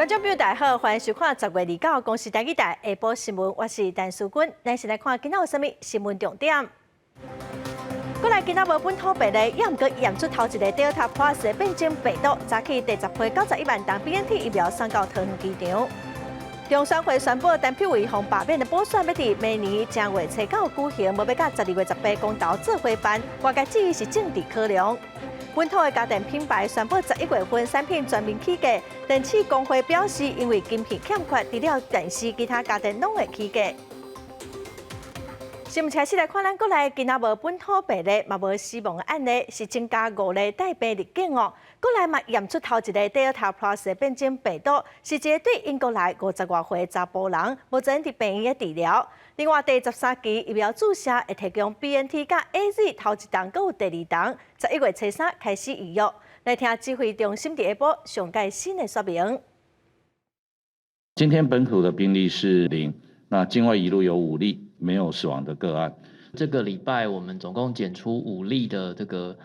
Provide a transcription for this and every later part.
觀眾朋友大家好，歡迎收看10月29公視台語台下晡新聞，我是陳淑君。咱先來看今仔有啥物新聞重點。國內今仔無本土病例，猶毋過驗出頭一个 Delta Plus 的變種病毒。早起第十批91萬劑 BNT 疫苗送到桃園機場。中選會宣布，陳柏惟予罷免的補選欲佇明年正月初九舉行，無欲佮12月18公投做伙辦，外界質疑是政治考量。本土的家電品牌宣布11月份產品全面起價，電器公會表示，因為晶片欠缺，除了電視，其他家電攏會起價。新聞開始來看，咱國內今仔無本土病例，嘛無死亡的案例，是增加五例帶病入境哦。國內嘛驗出頭一个 Delta Plus 的變種病毒，是一个對英國來五十外歲查埔人，目前佇病院咧治療。另外，第13期疫苗注射會提供 BNT 佮 AZ 頭一劑，閣有第二劑，11月初三開始預約。來聽指揮中心佇下晡上蓋新的說明。今天本土的病例是0，那境外移入有五例，沒有死亡的個案。這個禮拜我們總共檢出五例的這個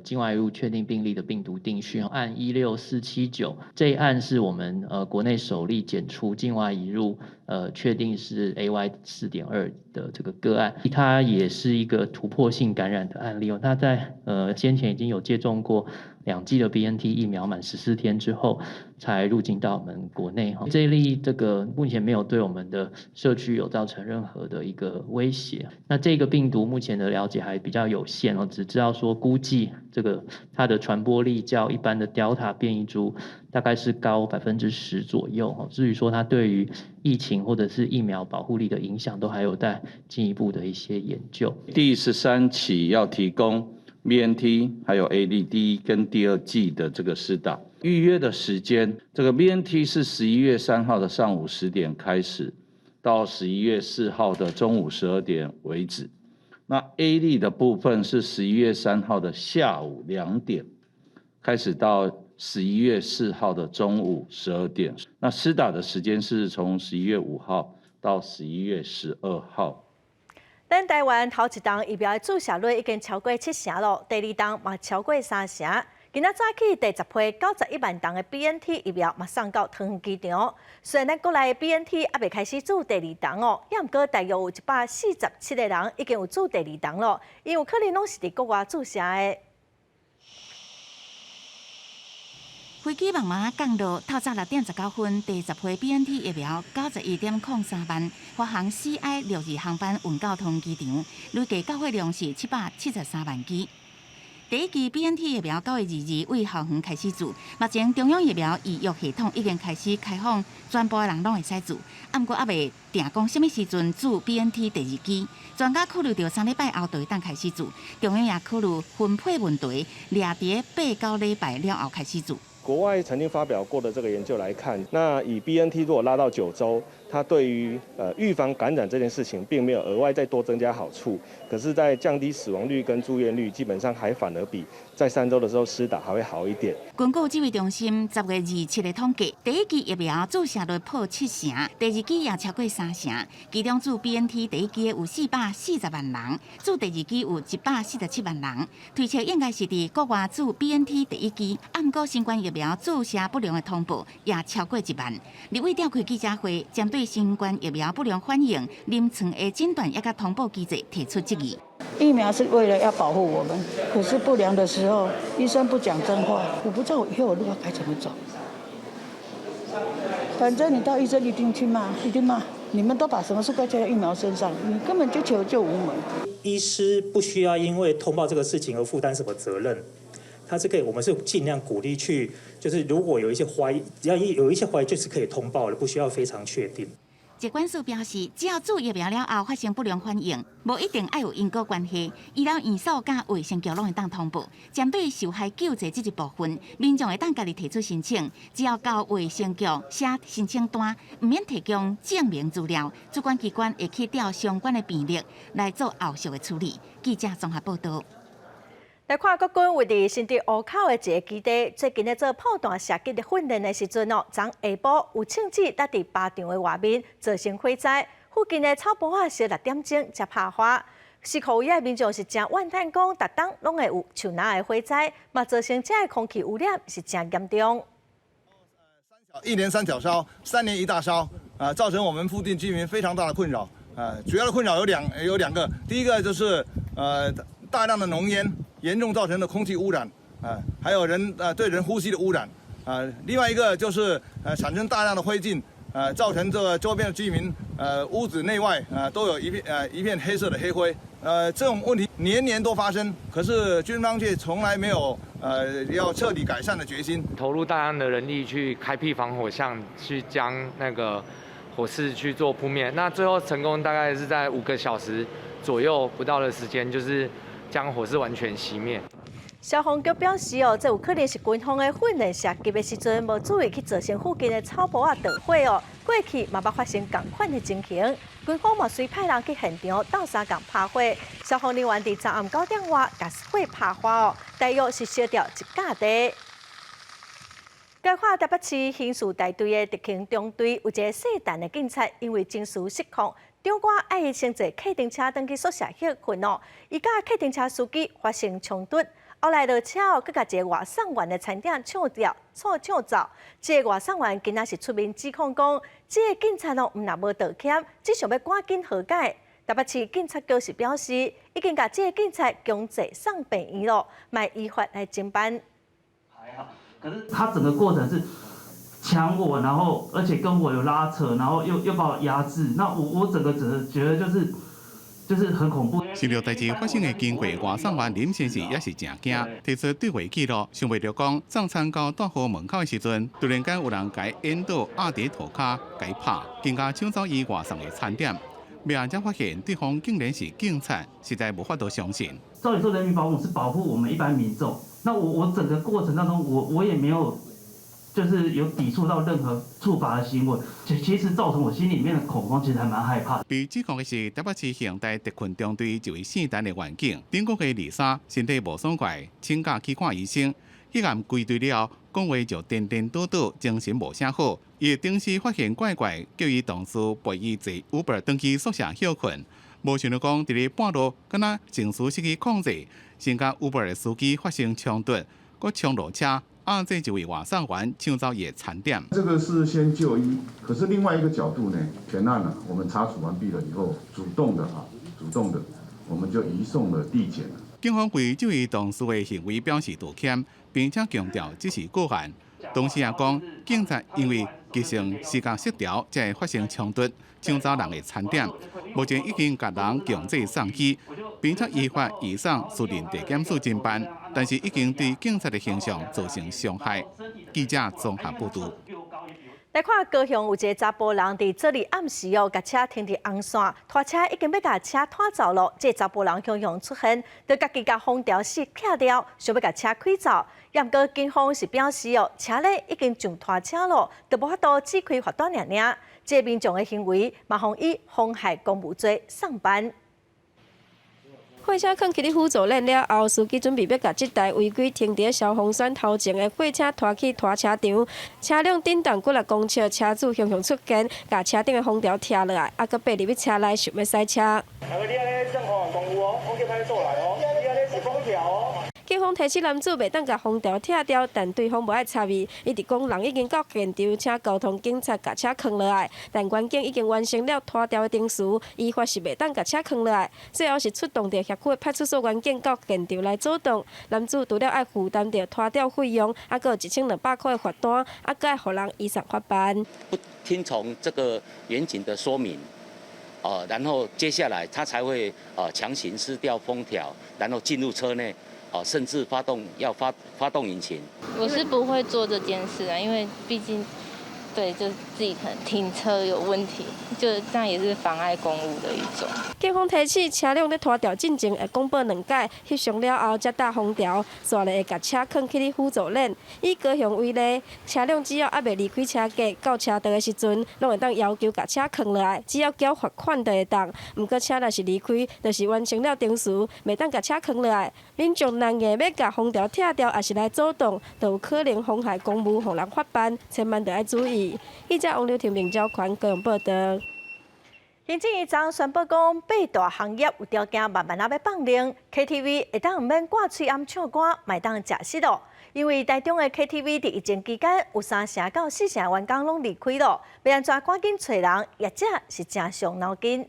境外移入確定病例的病毒定序，案16479，這一案是我們國內首例檢出境外移入確定是 AY.4.2的這個個案，它也是一個突破性感染的案例哦。他在先前已經有接種過兩劑的 BNT 疫苗，滿14天之後才入境到我們國內哈。這一例這個目前沒有對我們的社區有造成任何的一個威脅。那這個病毒目前的了解還比較有限哦，只知道說估計這個它的傳播力較一般的 Delta 變異株大概是高10%左右哦。至於說它對於疫情或者是疫苗保護力的影響，都還有待進一步的一些研究。第13期要提供 BNT 還有 AZ 第一跟第二劑的這個施打預約的時間，這個 BNT 是11月3號的上午10點開始，到11月4號的中午12點為止。那 AZ 的部分是11月3號的下午2點開始到11月4號的中午12點。那施打的時間是從11月5號到11月12號。咱台灣頭一針疫苗的注射率已經超過七成囉，第二針嘛超過三成。今仔早起第十批91萬劑的 BNT 疫苗嘛送到桃園機場。雖然咱國內的 BNT 猶未開始注第二針哦，猶毋過大約有147個人已經有注第二針囉，𪜶有可能攏是佇國外注射的。飛機慢慢降落，透早6點19分，第十批 BNT 疫苗91.03萬，華航 CI62航班運到桃園機場，累計交貨量是773萬劑。第一劑 BNT 疫苗9月22對桃園開始注，目前中央疫苗預約系統已經開始開放，全部的人攏會使注。啊，毋過猶未定講啥物時陣注 BNT 第二劑，專家考慮著3禮拜後就會當開始注，中央也考慮分配問題，掠佇8、9禮拜了後開始注。國外曾經發表過的這個研究來看，那以 BNT 如果拉到9週，它對於預防感染這件事情並沒有額外再多增加好處，可是，在降低死亡率跟住院率，基本上還反而比在3週的時候施打還會好一點。根據指揮中心10月27的統計，第一劑疫苗注射率破七成，第二劑也超過三成。其中注 BNT 第一劑有440萬人，注第二劑有147萬人。推測應該是佇國外注 BNT 第一劑，啊，毋過新冠疫苗注射不良的通報也超過1萬。立委召開記者會，針對新冠疫苗不良反應、臨床的診斷以及通報機制提出質疑。疫苗是為了要保護我們，可是不良的時候，醫生不講真話，我不知道我以後我路該怎麼走。反正你到醫生一定去罵，一定罵，你們都把什麼事怪在疫苗身上，你根本就求救無門。醫師不需要因為通報這個事情而負擔什麼責任。他是可以，我們是盡量鼓勵去，就是如果有一些懷疑，只要有一些懷疑，就是可以通報的，不需要非常確定。疾管署表示，只要注疫苗了後發生不良反應，無一定愛有因果關係，醫療院所佮衛生局攏會當通報。針對受害救濟這一部分，民眾會當家己提出申請，只要到衛生局寫申請單，毋免提供證明資料，主管機關會去調相關的病歷來做後續的處理。記者綜合報道。來看國軍位佇新竹湖口的一个基地，最近咧做炮彈射擊的訓練的時陣哦，昨下晡有槍支落佇靶場的外面，造成火災。附近的草埔仔小6點鐘才拍花。市區的民眾是誠怨嘆，講逐冬攏會有像若的火災，嘛造成遮的空氣污染是誠嚴重。一年三小燒，3年一大燒，啊，造成我們附近居民非常大的困擾。啊，主要的困擾有兩個，第一個就是大量的濃煙，嚴重造成的空氣污染，啊，還有人對人呼吸的污染，啊，另外一個就是產生大量的灰燼，造成這個周邊的居民屋子內外啊都有一片黑色的黑灰。這種問題年年都發生，可是軍方卻從來沒有要徹底改善的決心。投入大量的人力去開闢防火巷，去將那個火勢去做撲滅。那最後成功大概是在5個小時左右不到的時間，就是將火勢完全熄滅。消防局表示哦，這有可能是軍方的訓練射擊的時陣無注意去造成附近的草埔仔著火哦。過去嘛捌發生仝款的情形，軍方嘛隨派人去現場鬥相共拍火，消防人員佇昨暗9點外共火拍花哦，大約是燒掉一甲地。來看台北市刑事大隊的特勤中隊有一个姓陳的警察，因為情緒失控，長官愛伊先坐客運車轉去宿舍歇睏哦，伊佮客運車司機發生衝突。後來落車後，閣共一个外送員的餐點搶掉、搶搶走。這个外送員今仔是出面指控講，這个警察哦，毋但無道歉，只想欲趕緊和解。台北市警察局是表示，已經共這个警察強制送病院囉，嘛依法來偵辦。還好，可是他整個過程是搶我，然後而且跟我有拉扯，然後又把我壓制，那我整個只是覺得就是很恐怖。受著代誌發生的經過，外送員林先生也是誠驚，提出對話記錄，想袂著講送餐到大號門口的時陣，突然間有人共引導壓佇塗跤，共拍，更加搶走伊外送的餐點。尾仔才發現對方竟然是警察，實在無法度相信。照理說，人民保姆是保護我們一般民眾，那我整個過程當中，我也沒有就是有抵觸到任何處罰的行為，其實造成我心裡面的恐慌，其實還蠻害怕。被指控的是台北市刑大特勤中隊一位姓陳的員警，頂個月二三身體無爽快，請假去看醫生，去驗歸隊了後，講話就顛顛倒倒，精神無啥好。伊的頂司發現怪怪，叫伊同事陪伊坐 Uber 轉去宿舍歇睏。無想著講，佇咧半路，敢若情緒失去控制，先佮 Uber 的司機發生衝突，閣衝落車，壓制一位外送員搶走伊的餐點。這個是先就醫，可是另外一個角度呢，全案呢，我們查處完畢了以後，主動的啊，主動的，我們就移送了地檢。警方為這位同事的行為表示道歉，並且強調這是個案。同時也講，警察因為急性思覺失調，才會發生衝突，搶走人的餐點。目前已經共人強制送醫，並且依法移送士林地檢署偵辦，但是已經對警察的形象造成傷害。記者綜合報導。來看高雄有一个查埔人佇昨日暗時哦，共車停佇紅線，拖車已經欲共車拖走囉。這个查埔人雄雄出現，就家己共封條死拆掉，想欲共車開走。毋過警方是表示哦，車咧已經上拖車囉，就無法度只開罰單爾爾。這个民眾的行為，嘛予以妨害公務罪送辦。貨車囥起咧輔助鏈了後，司機準備欲共這台違規停佇消防栓頭前的貨車拖去拖車場，車輛振動幾若公尺，車主雄雄出現，共車頂的封條拆落來，猶閣爬入去車內想欲駛車。大哥，你按呢正妨公務哦，我叫派出所來哦，你按呢是封條哦。警方提醒男子袂當共封條拆掉，但對方無愛插伊，一直講人已經到現場，請交通警察共車囥落來。但員警已經完成了拖吊的程序，依法是袂當共車囥落來。最後是出動著轄區的派出所員警到現場來阻擋。男子除了愛負擔著拖吊費用，猶閣有1200塊的罰單，猶閣愛予人移送法辦。不聽從這個員警的說明，然後接下來他才會強行撕掉封條，然後進入車內。甚至發動要發發動引擎。我是不會做這件事啊，因為畢竟，對，就自己可能停車有問題，就這樣也是妨礙公務的一種。警方提醒車輛咧拖吊進前會廣播兩擺，翕相了後才搭封條，煞來會共車囥起咧輔助鏈。以高雄為例，車輛只要猶未離開車格到車道的時陣，攏會當要求共車囥落來，只要繳罰款就會當。毋過車若是離開，就是完成了程序，袂當共車囥落來。民眾若硬欲共封條拆掉，抑是來阻擋，就有可能妨害公務，予人法辦，千萬著愛注意。記者王劉婷、明昭權高雄報導。行政院昨宣布講，八大行業有條件慢慢仔欲放靈，KTV 會當毋免掛喙罨唱歌，嘛會當食肆囉。因為台中的 KTV 佇疫情期間有三成到四成員工攏離開咯，欲按怎趕緊揣人，業者是誠傷腦筋。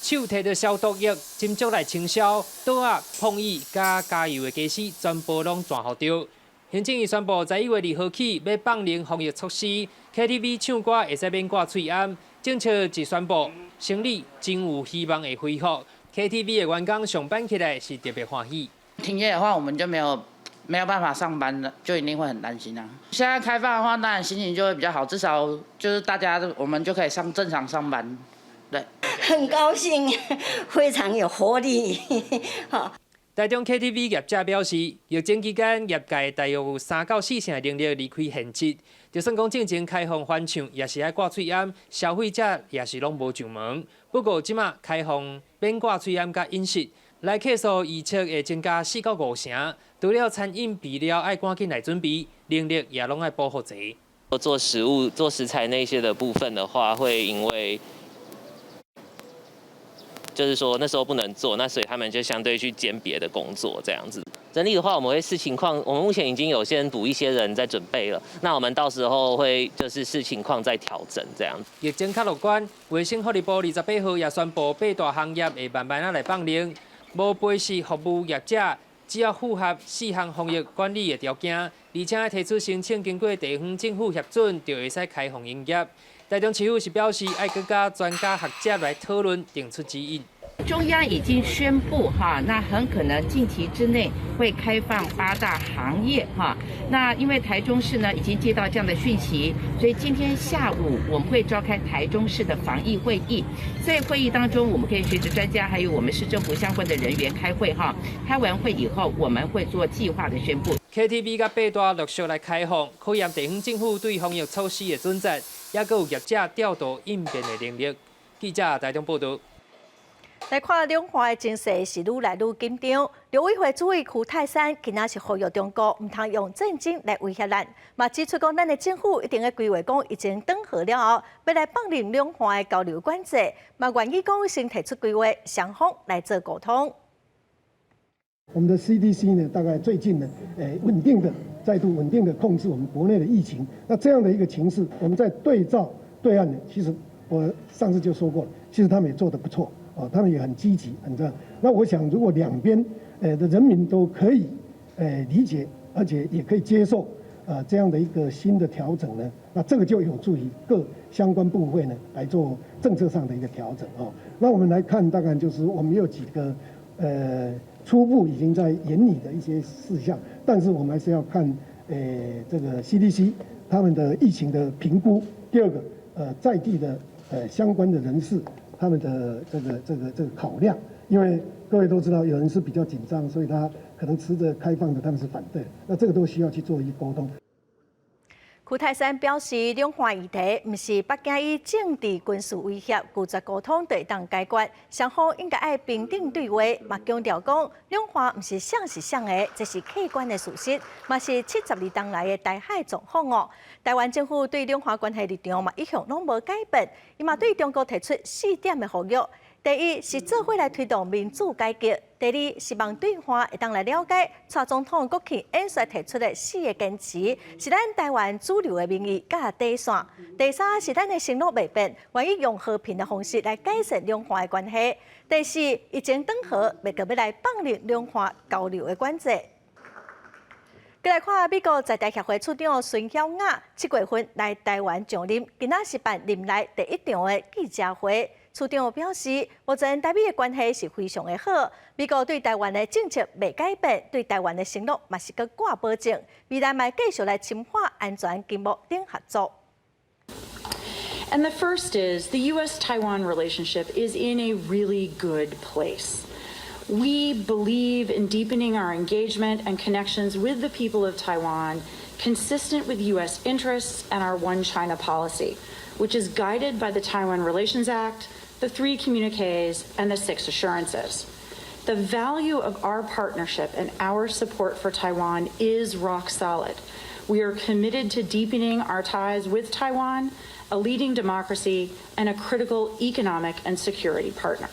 手提著消毒液，斟酌來清消，桌仔、碰椅佮加油的家私，全部攏全予著。行政院宣布，11月2號起欲放寬防疫措施，KTV 唱歌會使免掛喙罨。政策一宣布，生理真有希望會恢復。KTV 的員工上班起來是特別歡喜。停業的話，我們就沒有辦法上班了，就一定會很擔心啊。現在開放的話，當然心情就會比較好，至少就是大家我們就可以上正常上班。對，很高興，非常有活力。哈。台中 KTV 業者表示，疫情期間業界大約有三到四成的人力離開現職，就算講進前開放翻唱，也是愛掛喙罨，消費者也是攏無上門。不過這馬開放免掛喙罨佮飲食，來客數預測會增加四到五成。除了餐飲備料愛趕緊來準備，人力也攏愛補予齊。做食物、做食材那些的部分的話，會因為就是說那時候不能做，那所以他們就相對去兼別的工作這樣子。人力的話，我們會視情況，我們目前已經有先補一些人在準備了。那我們到時候會就是視情況再調整這樣。疫情較樂觀，衛生福利部28號也宣布八大行業會慢慢仔來放寬，無陪侍服務業者，只要符合四項防疫管理的條件，而且提出申請，經過地方政府核准，就會使開放營業。台中市府是表示，愛閣佮專家學者來討論，定出指引。中央已經宣布哈，那很可能近期之內會開放八大行業哈。那因為台中市呢已經接到這樣的訊息，所以今天下午我們會召開台中市的防疫會議。在會議當中，我們可以學者專家還有我們市政府相關的人員開會哈。開完會以後，我們會做計劃的宣布。 KTV 佮八大陸續來開放，考驗地方政府對防疫措施的準則，也閣有業者調度應變的能力。記者台中報道。來看兩岸的情勢是愈來愈緊張。陸委會主委邱太三今仔是呼籲中國毋通用戰爭來威脅咱，嘛指出講咱的政府一定會規劃講疫情斷河了後，欲來放任兩岸的交流管制，嘛願意講先提出規劃，雙方來做溝通。我們的 CDC 呢，大概最近呢，穩定的再度穩定的控制我們國內的疫情。那這樣的一個情勢，我們在對照對岸呢，其實我上次就說過了，其實他們也做得不錯。哦，他們也很積極，很這樣。那我想，如果兩邊的人民都可以理解，而且也可以接受，這樣的一個新的調整呢，那這個就有助於各相關部會呢來做政策上的一個調整哦。那我們來看，大概就是我們有幾個初步已經在研擬的一些事項，但是我們還是要看這個 CDC 他們的疫情的評估。第二個，在地的相關的人士。他們的這個考量，因為各位都知道，有人是比較緊張，所以他可能持著開放的，他們是反對，那這個都需要去做一個溝通。邱太三表示，兩岸議題毋是北京以政治軍事威脅拒絕溝通就會當解決，雙方應該愛平等對話。嘛強調講，兩岸毋是誰是誰的，這是客觀的事實，嘛是72冬來的台海狀況哦。台灣政府對兩岸關係立場嘛一向攏無改變，伊嘛對中國提出四點的呼籲。第一是做伙來推動民主改革；第二是望對岸會當來了解蔡總統國慶演說提出的四個堅持，是咱台灣主流的民意佮底線；第三是咱的承諾袂變，願意用和平的方式來改善兩岸的關係；第四，疫情斷河，袂閣欲來放任兩岸交流的管制。閣來看美國在台協會處長孫曉雅7月份來台灣上任，今仔是辦任內第一場的記者會。處長表示，目前台美的關係是非常的好，美國對台灣的政策袂改變，對台灣的承諾嘛是閣掛保證，未來嘛會繼續來深化安全、經貿等合作。 And the first is the U.S. Taiwan relationship is in a really good place. We believe in deepening our engagement and connections with the people of Taiwan, consistent with U.S. interests and our One China policy, which is guided by the Taiwan Relations Act, the three communiques, and the six assurances. The value of our partnership and our support for Taiwan is rock solid. We are committed to deepening our ties with Taiwan, a leading democracy and a critical economic and security partner.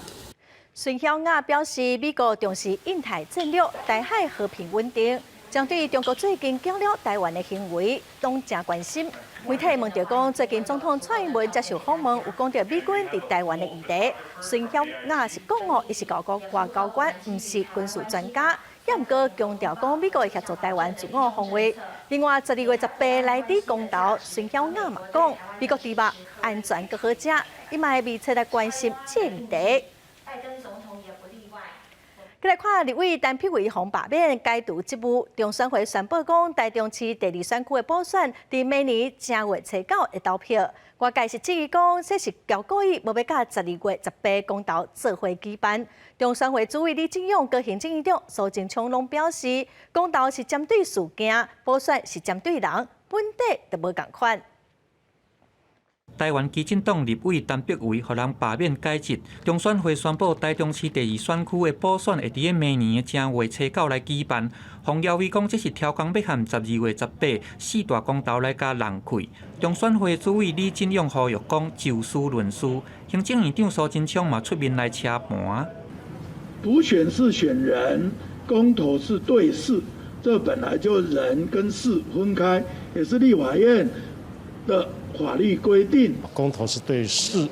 孫曉雅表示，美國重視印太戰略、台海和平穩定，針對中國最近攪擾台灣的行為，攏誠關心。媒體問著講，最近總統蔡英文接受訪問，有講著美軍佇台灣的議題。孫曉雅是講哦，伊是外國外交官，毋是軍事專家。也毋過強調講，美國會協助台灣自我防衛。另外，12月18來佇公投，孫曉雅嘛講，美國佇肉安全閣好食，伊嘛會密切來關心這個議題。閣來看立委陳柏惟予罷免解除職務，中選會宣布講，台中市第二選區的補選，佇明年正月初九會投票。外界是質疑講，這是共故意無欲佮12月18公投做伙舉辦。中選會主委李進勇佮行政院長蘇貞昌攏表示，公投是針對事件，補選是針對人，本底就無仝款。台灣基進黨立委陳柏惟予人罷免解職，中選會宣布台中市第二選區的補選會佇明年的正月初九來舉辦。馮耀威講，這是刁工欲和12月18四大公投來共挵開。中選會主委李進勇呼籲講就事論事，行政院長蘇貞昌嘛出面來車盤。補選是選人，公投是對事，這本來就人跟事分開，也是立法院的法律規定。公投是對事，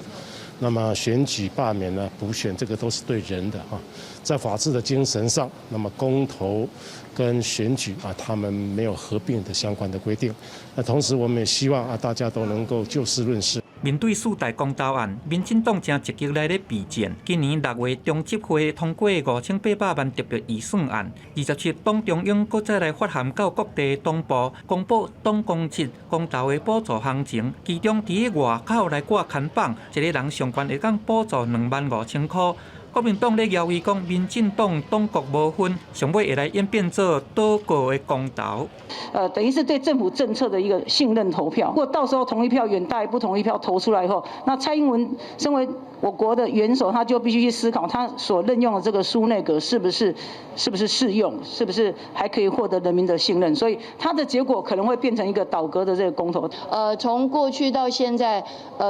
那麼選舉罷免呢、補選這個都是對人的哈。在法治的精神上，那麼公投跟選舉啊，他們沒有合併的相關的規定。那同時，我們也希望啊，大家都能夠就事論事。面對四大公投案，民進黨誠積極來咧備戰。今年6月中執會通過5800萬特別預算案，27黨中央閣再來發函到各地黨部，公布黨公職公投的補助行情。其中佇外口來掛看板，一个人上懸會當補助25,000箍。國民黨咧枵伊講，民進黨黨國無分，上尾會來演變做倒閣的公投。等於是對政府政策的一個信任投票。如果到時候同意票遠大於不同意票投出來以後，那蔡英文身為我國的元首，他就必須去思考他所任用的這個蘇內閣是不是適用，是不是還可以獲得人民的信任。所以他的結果可能會變成一個倒閣的這個公投。從過去到現在，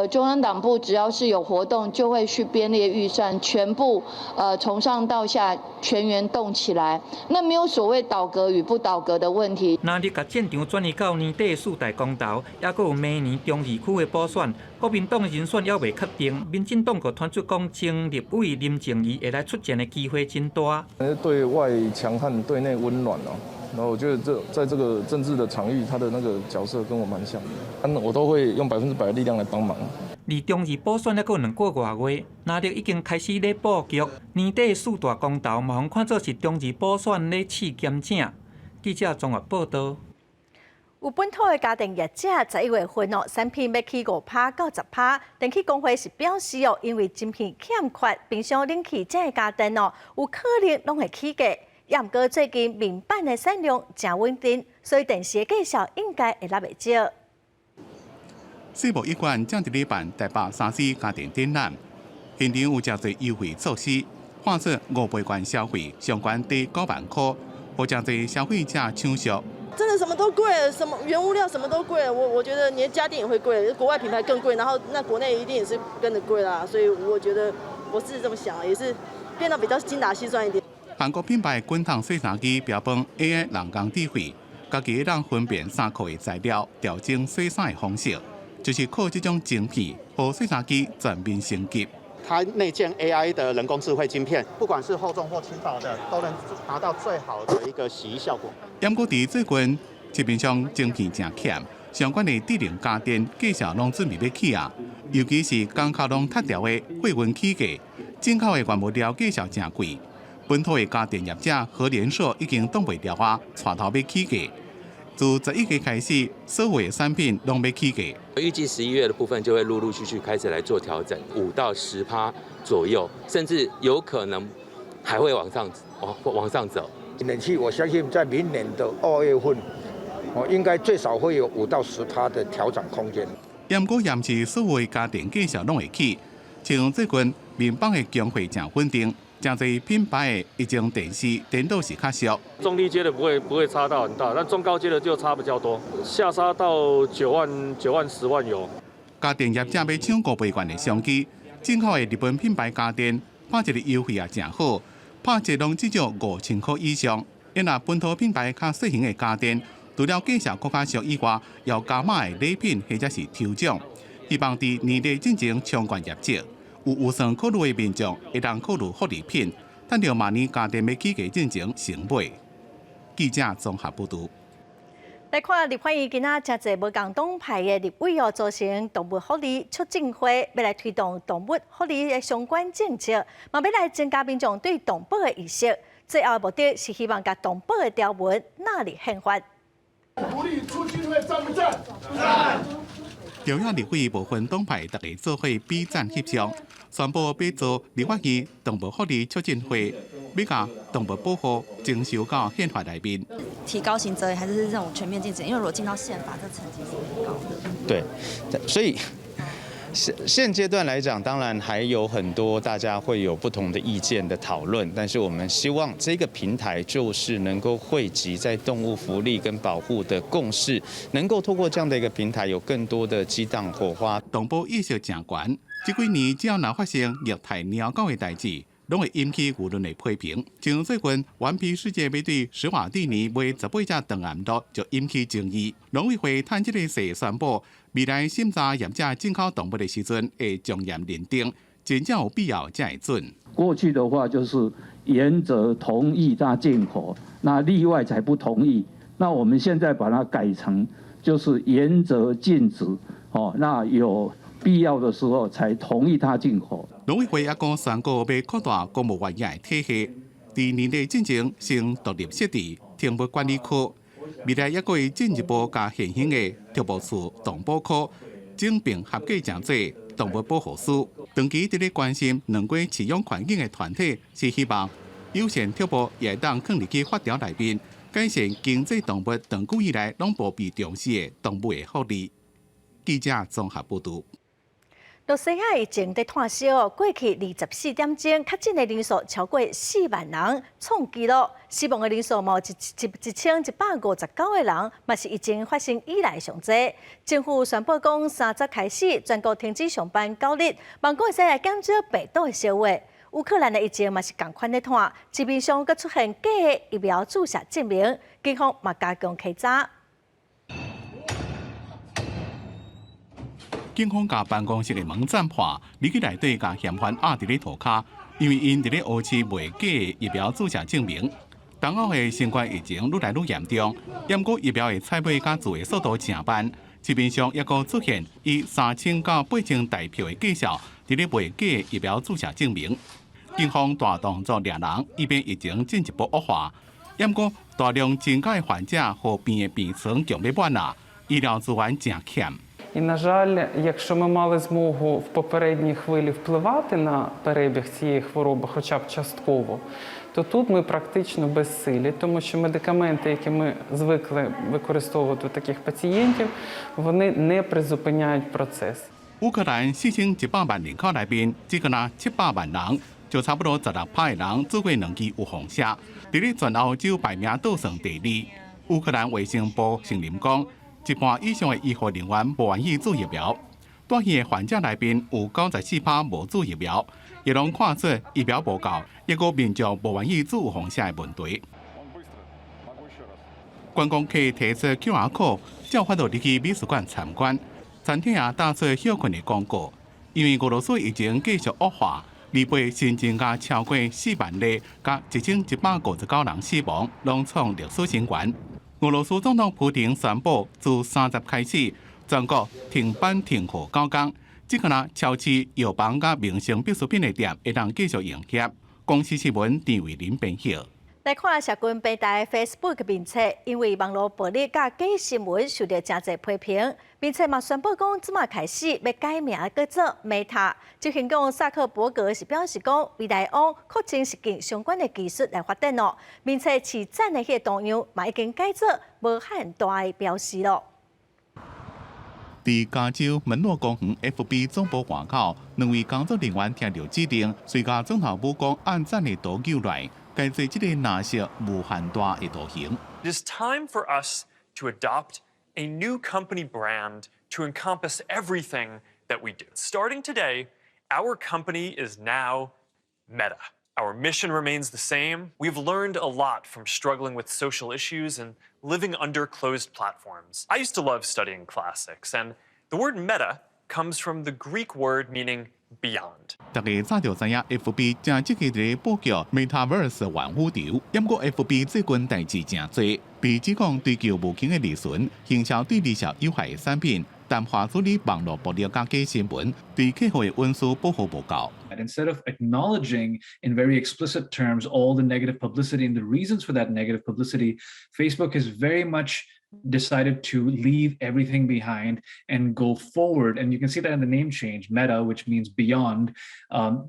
中央黨部只要是有活動，就會去編列預算，全部從上到下全員動起來，那沒有所謂倒閣與不倒閣的問題。若日共戰場轉移到年底四大公投，抑閣有明年中二區的補選，國民黨人選猶未確定，民進黨閣傳出講前立委林靜儀會來出戰的機會真大。對外強悍，對內溫暖哦。然後我覺得這在這個政治的場域，他的那個角色跟我蠻像的，我都會用100%的力量來幫忙。離中二補選猶閣有2個外月，藍綠已經開始咧布局，年底四大公投嘛，予看做是中二補選咧試兼正。記者綜合報道。有本土的家電業者11月份哦，產品欲起5趴到10趴。電器公會是表示哦，因為晶片欠缺，冰箱、冷氣這的家電哦，有可能攏會起價。也毋過最近面板的產量誠穩定，所以電視的價數應該會落袂少。世博一館正佇咧辦台北3C 家電展覽，現場有誠濟優惠措施，換算5倍券消費，上懸低9萬箍，予誠濟消費者搶俗。真的什麼都貴，什麼原物料什麼都貴，我覺得連家電也會貴，國外品牌更貴，然後那國內一定也是跟着貴啦，所以我覺得我是這麼想，也是變得比較精打細算一點。韓國品牌滾筒洗衫機標榜 AI 人工智慧，家己會當分辨衫褲的材料，調整洗衫的方式，就是靠這種晶片，予洗衫機全面升級。它內建 AI 的人工智慧晶片，不管是厚重或輕薄的，都能達到最好的一個洗衣效果。不過佇最近，市面上晶片誠欠，相關的智能家電價數攏準備欲起啊，尤其是港口攏窒牢的貨運起價，進口的原物料價數誠貴。本土的家電業者和聯碩已經擋袂牢啊，帶頭欲起價。自11月開始，所有的產品攏欲起價。預計11月的部分就會陸陸續續開始來做調整，5到10趴左右，甚至有可能還會往上走。冷氣我相信在明年的2月份，哦，應該最少會有5到10趴的調整空間。毋過，毋是所有的家電價數攏會起，像最近面板的供貨誠穩定。誠濟品牌的液晶電視顛倒是較俗。中低階的不會差到很大，但中高階的就差比較多，下殺到9萬、9萬、10萬有。家電業者欲搶5倍券的商機，進口的日本品牌家電，拍一個優惠也誠好，拍折攏至少5000箍以上，因本土品牌較細型的家電，除了價數閣較俗以外，有加碼的禮品或者是抽獎，希望佇年底進前衝懸業績。有預算考慮的民眾會當考慮福利品，等著明年家電欲起價進前先買。記者綜合報導。來看立法院今仔誠濟無仝黨派的立委哦，組成動物福利促進會，欲來推動動物福利的相關政策，嘛欲來增加民眾對動保的意識。最後目的是希望共動保的條文納入憲法。福利促進會贊不贊？贊。朝野立委無分黨派，逐家做伙比讚翕相，宣布欲組立法院動物福利促進會，欲共動物保護增修到憲法內面。提高刑責還是這種全面禁止？因為如果進到憲法，這層級是很高的。對，所以現階段來講，當然還有很多大家會有不同的意見的討論，但是我們希望這個平台就是能夠匯集在動物福利跟保護的共識，能夠透過這樣的一個平台，有更多的激盪火花。動保意識誠懸，這幾年只要若發生虐待貓狗的代誌，攏會引起輿論的批評。像最近頑皮世界欲對史瓦帝尼買18隻長頷鹿，就引起爭議。農委會趁這個勢宣布，未來審查業者進口動物的時陣，會從嚴認定，真正有必要才會准。過去的話就是原則同意他進口，那例外才不同意。那我們現在把它改成就是原則禁止，哦，那有必要的時候才同意他進口。農委會也閣宣告欲擴大公務員的體系，佇年底進前先獨立設置動物管理科，未來猶閣會進一步共現行的畜牧署動保科整併合計成做動物保護司。長期佇咧關心卵龜飼養環境的團體是希望友善畜牧也會當放入去法條內面，改善經濟動物長久以來攏無被重視的動物的福利。記者綜合報導。露西亞疫情佇湠燒，過去24點鐘確診的人數超過4萬人，創紀錄。死亡的人數嘛有1159個人，嘛是疫情發生以來上濟。政府宣布講，30開始全國停止上班9日，望講會使來減少病毒的傳播。烏克蘭的疫情嘛是仝款咧湠，市面上閣出現假的疫苗注射證明，警方嘛加強稽查。警方共辦公室的門斬破，入去內底共嫌犯壓佇咧塗跤，因為𪜶佇咧烏市賣假疫苗注射證明。東歐的新冠疫情愈來愈嚴重，毋過疫苗的採買佮注的速度誠慢，市面上猶閣出現以3000到8000台票的價數，佇咧賣假疫苗注射證明。警方大動作掠人，以免疫情進一步惡化。毋過大量增加的患者予病院的病床強欲滿啊，醫療資源誠欠。 І, на жаль, якщо ми мали змогу в попередній хвилі впливати на перебіг цієї хвороби, хоча б частково, то тут ми практично безсилі, тому що медикаменти, які ми звикли використовувати у таких пацієнтів, вони не призупиняють процес. 烏克蘭4100萬人口內面，只閣焦700萬人，就差不多16%的人注過兩劑預防射。佇咧全歐洲排名倒數第二。烏克蘭衛生部承認講，一半以上的醫護人員無願意注疫苗。蹛去的患者內面有94%無注疫苗，也攏看出疫苗無夠，抑閣民眾無願意注預防射的問題。觀光客提出 QR code，才有法度入去美術館參觀。餐廳也打出歇睏的廣告，因為俄羅斯疫情繼續惡化，28新增加超過4萬例，佮1159人死亡，攏創歷史新高。俄羅斯總統普廷宣布，自30開始，全國停班停課9工，只閣焦超市、藥房佮民生必需品的店會當繼續營業。公視新聞陳慧琳編譯。來看社群平台 Facebook 面冊，因為網路暴力佮假新聞受到誠濟批評，面冊嘛宣布講，這馬開始欲改名叫做 Meta。執行長薩克伯格是表示講，未來往擴增實境相關的技術來發展囉。面冊飼讚的彼個圖樣嘛已經改做無限大的標示囉。佇加州門諾公園 FB 總部外口，兩位工作人員聽著指令，隨共總統府講按讚的圖扭來，改做這個藍色無限大的圖形。 It is time for us to adopt a new company brand to encompass everything that we do. Starting today, our company is now Meta. Our mission remains the same. We've learned a lot from struggling with social issues and living under closed platforms. I used to love studying classics, and the word meta comes from the Greek word meaning beyond. 大家早就知影，FB 正積極佇咧布局 Metaverse 元宇宙。毋過 FB 最近代誌誠濟，被指講追求無窮的利潤，行銷對利息有害的產品，淡化處理網路暴力佮假新聞，對客戶的隱私保護無夠。 Instead of acknowledging in very explicit terms all the negative publicity and the reasons for that negative publicity, Facebook has very much decided to leave everything behind and go forward. And you can see that in the name change, Meta, which means beyond.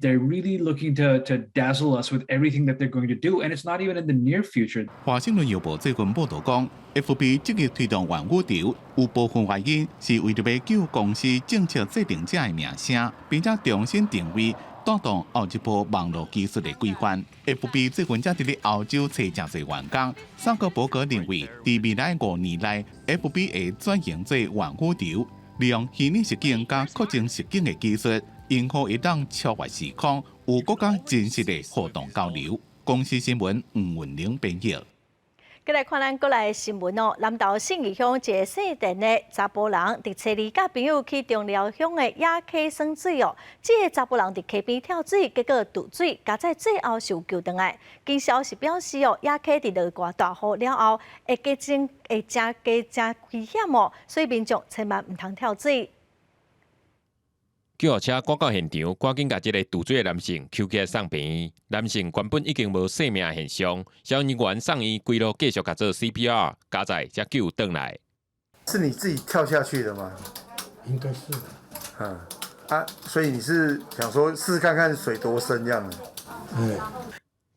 They're really looking to dazzle us with everything that they're going to do. And it's not even in the near future. 華盛頓郵報最近報導講，FB 積極推動元宇宙，有部分原因是為著欲救公司政策制定者的名聲，並且重新定位，帶動後一波網路技術的規範。FB 最近才佇咧歐洲揣誠濟員工。薩克伯格認為，佇未來5年內，FB 會轉型做元宇宙，利用虛擬實境佮擴增實境的技術，用戶會當超越時空，有閣較真實的互動交流。公視新聞吳雲玲編譯。過來看咱國內新聞哦，南投信義鄉一个姓陳的查埔人，佇初二佮朋友去中寮鄉的野溪耍水哦。這个查埔人佇溪邊跳水，結果墮水，佳哉最後是有救轉來。警消是表示哦，野溪佇落蓋大雨了後，會加真會誠加誠危險哦，所以民眾千萬毋通跳水。救護車趕到現場，趕緊共這个墮水的男性抾起來送病院。男性原本已經無生命現象，消防人員送醫規路繼續共做 CPR，佳哉才救轉來。是你自己跳下去的嗎？應該是。嗯，啊，所以你是想說試試看看水多深這樣子？嗯。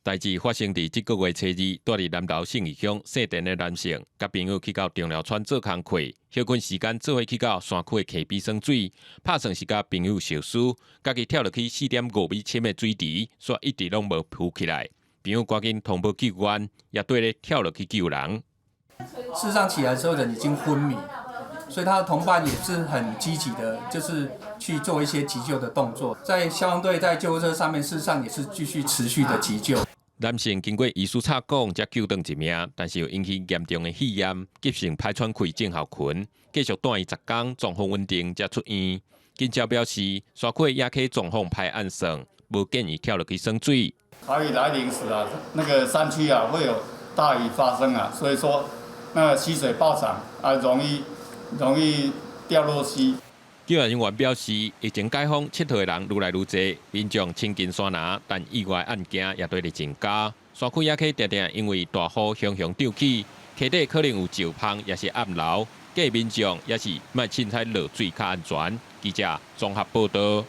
代誌發生佇這个月初二，蹛佇南投信義鄉姓陳的男性，佮朋友去到中寮村做工課，歇睏時間做伙去到山區的溪邊耍水，拍算是佮朋友相輸，家己跳落去4.5米深的水池，煞一直攏無浮起來。朋友趕緊通報救援，也綴咧跳落去救人。事實上起來的時候人已經昏迷，所以他的同伴也是很積極的，就是去做一些急救的動作。在消防隊在救護車上面，事實上也是繼續持續的急救。男性經過醫師插管，才救轉一命，但是又引起嚴重的肺炎、急性歹喘氣症候群，繼續蹛院10工，狀況穩定才出院。警察表示，山區野溪狀況歹按算，無建議跳落去耍水。大雨來臨時啊，那個山區啊會有大雨發生啊，所以說那個溪水暴漲啊，容易掉落溪。救援人員表示，疫情解封，𨑨迌的人愈來愈濟，民眾親近山林，但意外案件也綴咧增加。山區野溪定定因為大雨洶洶漲起，溪底可能有石縫，抑是暗流，建議民眾抑是莫凊彩落水較安全。記者綜合報導。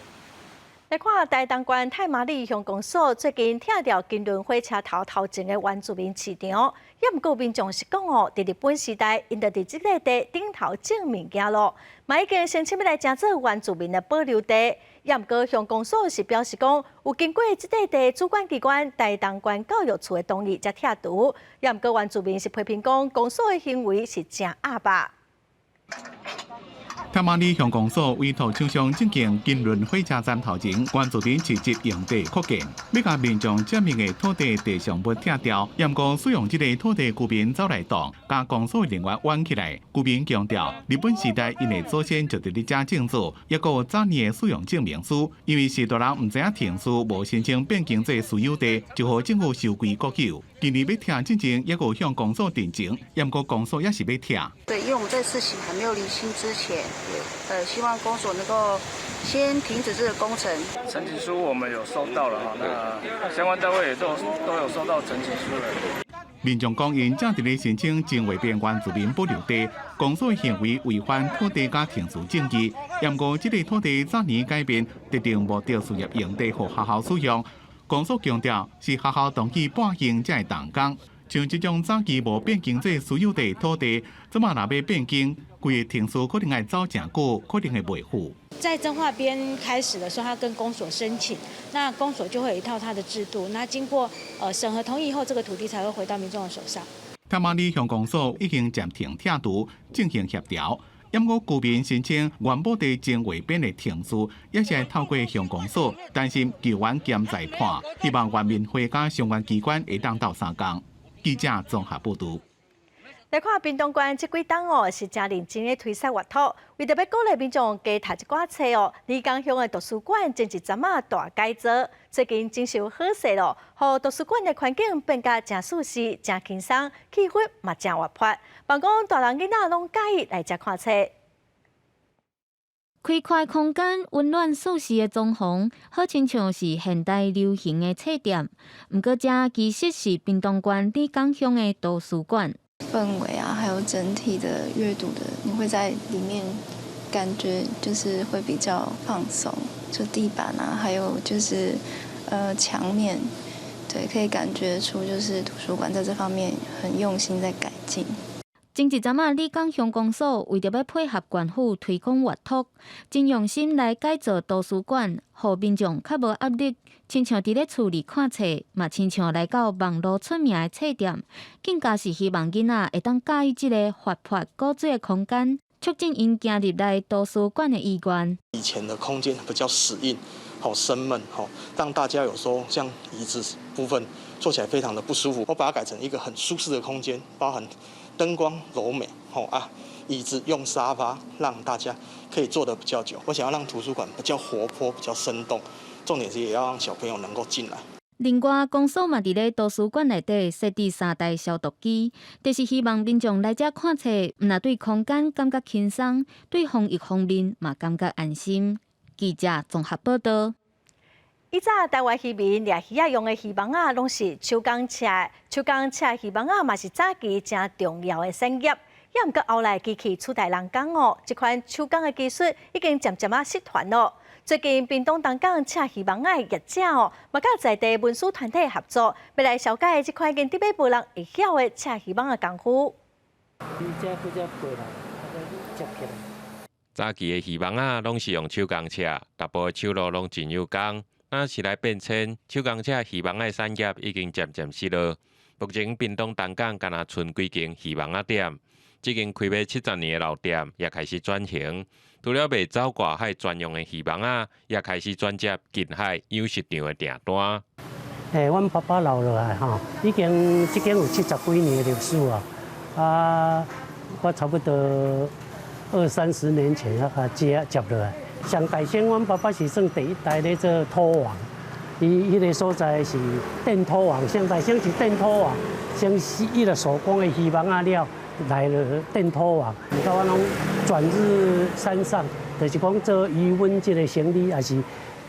來看台東縣太麻里鄉公所最近拆掉金崙火車頭頭前的原住民市場，抑毋過民眾是講哦，佇日本時代，𪜶就佇這塊地頂頭種物件囉，嘛已經申請欲來成做原住民的保留地。抑毋過鄉公所是表示講，有經過這塊地主管機關台東縣教育處的同意才拆除。抑毋過原住民是批評講，公所的行為是誠鴨霸。太麻里鄉公所委託廠商進行金崙火車站頭前原住民市集用地擴建，欲共民眾佔用的土地地上物拆掉，毋過使用這个土地居民走來擋，共公所人員冤起來。居民強調，日本時代𪜶的祖先就佇咧遮種植，抑閣有早年的使用證明書，因為是大人毋知影程序，無申請變更做私有地，就予政府收歸國有。今年欲拆進前，抑閣向公所陳情，毋過公所抑是欲拆。對，因為我們在事情還沒有釐清之前，希望公所能夠先停止這個工程。陳情書我們有收到了哈，那相關單位也都有收到陳情書了。民眾講，𪜶正佇咧申請爭劃變原住民保留地，公所行為違反土地佮程序正義。毋過，這个土地早年改變，特定目的事業用地予學校使用。公所強調是學校同意半興才會動工。像這種早期無變更做私有地土地，這馬若欲變更，規个程序可能愛走誠久，可能會袂付。在增劃編開始的時候，他跟公所申請，那公所就會有一套他的制度。那經過審核同意後，這個土地才會回到民眾的手上。太麻里鄉公所已經暫停拆除，進行協調。毋過居民申請原墓地前劃編的程序，也是愛透過鄉公所，擔心球員兼裁判，希望原民會佮相關機關會當鬥相共。記者綜合報導。來看屏東縣這幾冬哦，是誠認真咧推捒閱讀，為著欲鼓勵民眾加讀一寡冊哦，里港鄉的圖書館前一陣仔大改造，最近真受好勢咯，予圖書館的環境變甲誠舒適、誠輕鬆，氣氛嘛誠活潑，望講大人囡仔攏佮意來遮看冊。開闊空間、溫暖舒適的裝潢，好親像是現代流行的冊店。毋過，這其實是屏東縣里港鄉的圖書館。氛圍啊，還有整體的閱讀的，你會在裡面感覺就是會比較放鬆，就地板啊，還有就是牆面，對，可以感覺出就是圖書館在這方面很用心在改進。前一陣仔，里港鄉公所為著欲配合縣府推廣閱讀，真用心來改造圖書館，予民眾較無壓力，親像佇咧厝裡看冊，嘛親像來到網路出名的冊店，更加是希望囡仔會當佮意這个活潑古錐的空間，促進𪜶行入來圖書館的意願。以前的空間比較死硬，好生悶，好讓大家有時候像椅子部分坐起來非常的不舒服。我把它改成一個很舒適的空間，包含燈光柔美，吼啊，椅子用沙發，讓大家可以坐得比較久。我想要讓圖書館比較活潑、比較生動，重點是也要讓小朋友能夠進來。另外，公所嘛佇咧圖書館內底設置三台消毒機，就是希望民眾來遮看冊，毋但對空間感覺輕鬆，對防疫方面嘛感覺安心。記者綜合報道。以早台灣漁民掠魚仔用的漁網仔，攏是手工車，手工車漁網仔嘛是早期誠重要的產業。也毋過後來機器取代人工哦，這款手工的技術已經漸漸仔失傳咯。最近屏東東港車漁網仔的業者哦，嘛佮在地文史團體合作，欲來紹介這款根本無人會曉的車漁網仔功夫。早期的漁網仔攏是用手工車，逐步的手路攏真有工。若時代變遷，手工車漁網仔的產業已經漸漸失落。目前屏東東港干焦賰幾間漁網仔店，這間開欲70年的老店也開始轉型，除了賣走掛海專用的漁網仔，也開始轉接近海養殖場的訂單。欸，阮爸爸留落來吼，已經這間有70幾年的歷史啊。啊，我差不多二三十年前啊，接接落來。上大先，阮爸爸是算第一代咧做拖網，伊彼个所在是電拖網，上大先是電拖網，先是伊個手工的漁網仔了，來了電拖網，到我攏轉入山上，就是講做漁塭這个生意，也是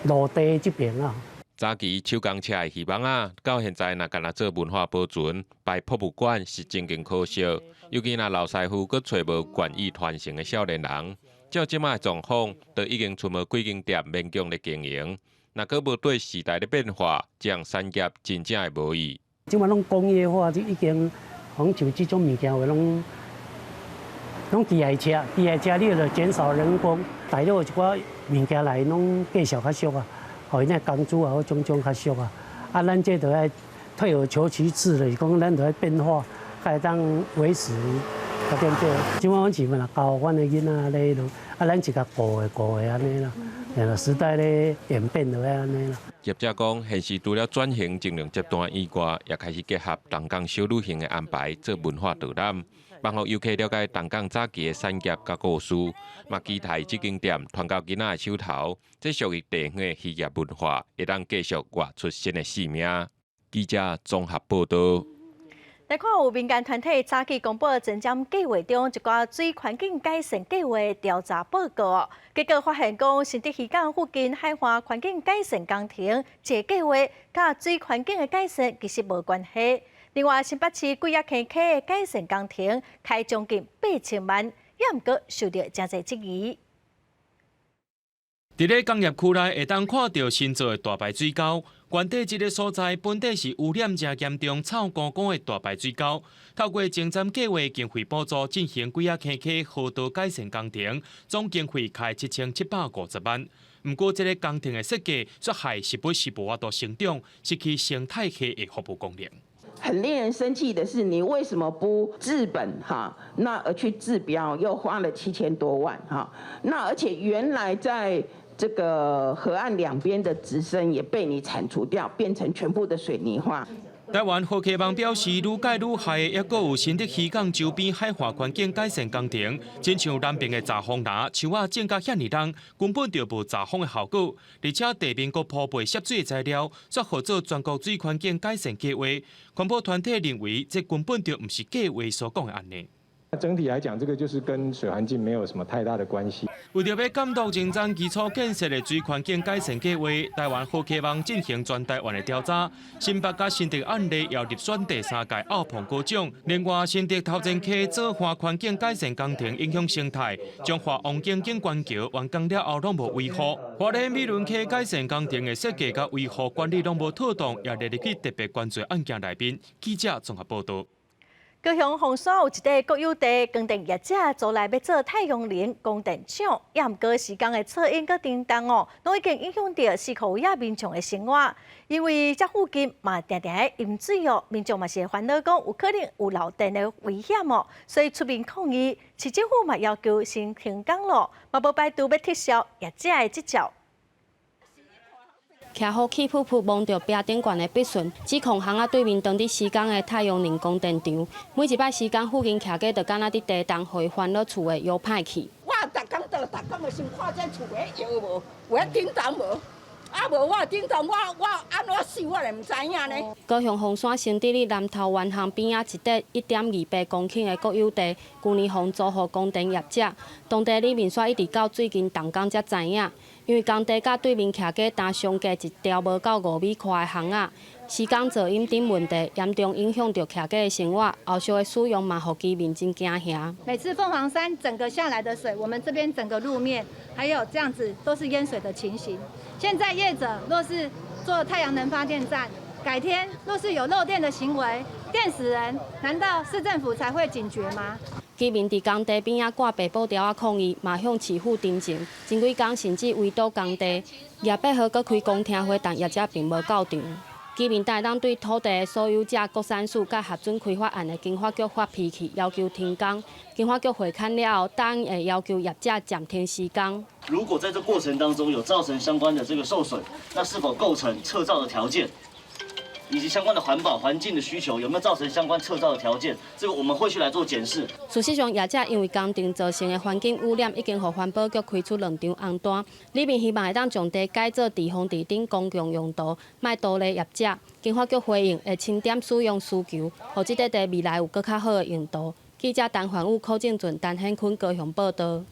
陸地這邊啊。早期手工車的漁網仔，到現在若干焦做文化保存，擺博物館是真經可惜。尤其若老師傅閣揣無願意傳承的少年人。照這擺狀況，都已經賰無幾間店勉強咧經營。若閣無綴時代的變化，這項產業真正會無去。這擺攏工業化，就已經，講像這種物件話，攏攏機械車，機械車你就減少人工，大陸一寡物件來攏價數較俗啊，予𪜶那工資也好，種種較俗啊。啊，咱這就愛退而求其次，就是講咱就愛變化，才會當維持。對不對？這擺阮是嘛教阮的囡仔咧，啊，咱是共顧的顧的按呢啦，啦，時代咧演變就愛按呢啦。業者講，現時除了轉型淨零集團以外，也開始結合東港小旅行的安排做文化導覽，幫予遊客了解東港早期的產業佮故事，嘛期待這間店傳到囡仔的手頭，這屬於地方的漁業文化，會當繼續活出新的生命。記者綜合報導。來看有民間團體早起公布前瞻計畫中一寡水環境改善計畫調查報告，結果發現講，新竹漁港附近海岸環境改善工程這個計畫，佮水環境的改善其實無關係。另外，新北市桂仔坑溪的改善工程開將近8000萬，也毋過受著誠濟質疑。佇咧工業區內會當看著新造的大排水溝，原底這个所在本底是污染誠嚴重、臭糊糊的大排水溝。透過前瞻計畫經費補助進行桂仔坑溪河道改善工程，總經費開7750萬。毋過，這个工程的設計卻害拾本是無法度成長，失去生態系的服務功能。很令人生氣的是，你為什麼不治本哈？那而去治標，又花了7000多萬哈？那而且原來在這個河岸兩邊的植生也被你鏟除掉，變成全部的水泥化。台灣好溪網表示，愈蓋愈害，抑閣有新竹漁港周邊海岸環境改善工程，親像南邊的閘風林，樹仔種甲遐爾重，根本就無閘風的效果。而且地面閣鋪備澀水的材料，煞號做全國水環境改善計劃。環保團體認為，這根本就毋是計劃所講的按呢。整體來講，這個就是跟水環境沒有什麼太大的關係。為著欲監督認真基礎建設的水環境改善計劃，台灣好溪網進行全台灣的調查，新北佮新竹案例也入選第三屆奧鵬高獎。另外，新竹頭前溪左岸環境改善工程影響生態，彰化王景景觀橋完工了後攏無維護，花蓮美崙溪改善工程的設計佮維護管理攏無妥當，也列入去特別關注案件內面。記者綜合報導。高雄鳳山有一塊國有地，光電業者租來欲做太陽能光電廠，也毋過施工的噪音佮振動哦，攏已經影響著四箍圍仔民眾的生活。因為這附近嘛定定咧淹水哦，民眾嘛是會煩惱講有可能有漏電的危險哦，所以出面抗議。市政府嘛要求先停工咯，嘛無排除欲撤銷業者的執照。徛雨氣噗噗，摸著壁頂懸的筆順，指控巷仔對面當佇施工的太陽能光電場，每一擺施工附近徛過，就敢若佇地動，予伊煩惱厝的搖歹去。我逐工到逐工就先看這厝的搖無，有遐振動無？啊無我振動，我我按怎死我會毋知影呢。高雄鳳山新竹里南頭灣巷邊仔一塊1.28公頃的國有地，舊年予租予光電業者，當地里民煞一直到最近動工才知影。因為工地佮對面徛過呾相隔一條無夠5米寬的巷仔，施工噪音等問題嚴重影響著徛過的生活，後續的使用嘛，予居民真驚嚇。每次鳳凰山整個下來的水，我們這邊整個路面還有這樣子都是淹水的情形。現在業者若是做太陽能發電站，改天若是有漏電的行為，電死人，難道市政府才會警覺嗎？居民佇工地邊仔掛白布條仔抗議，嘛向市府陳情，前幾工甚至圍堵工地，廿八號閣開公聽會，但業者並無到場。居民會當對土地的所有者國產署佮核准開發案的經發局發脾氣，要求停工。經發局會勘了後，答應會要求業者暫停施工。如果在這過程當中有造成相關的這個受損，那是否構成撤照的條件？以及相關的環保環境的需求，有沒有造成相關撤照的條件？這個我們會去來做檢視。事實上，業者因為工程造成的環境污染，已經予環保局開出兩張紅單。里民希望會當將地改做置風池等公共用途，莫拖累業者。經發局回應會清點使用需求，予這塊地未來有閣較好的用途。記者陳焕武、柯正俊、陳顯坤高雄報導。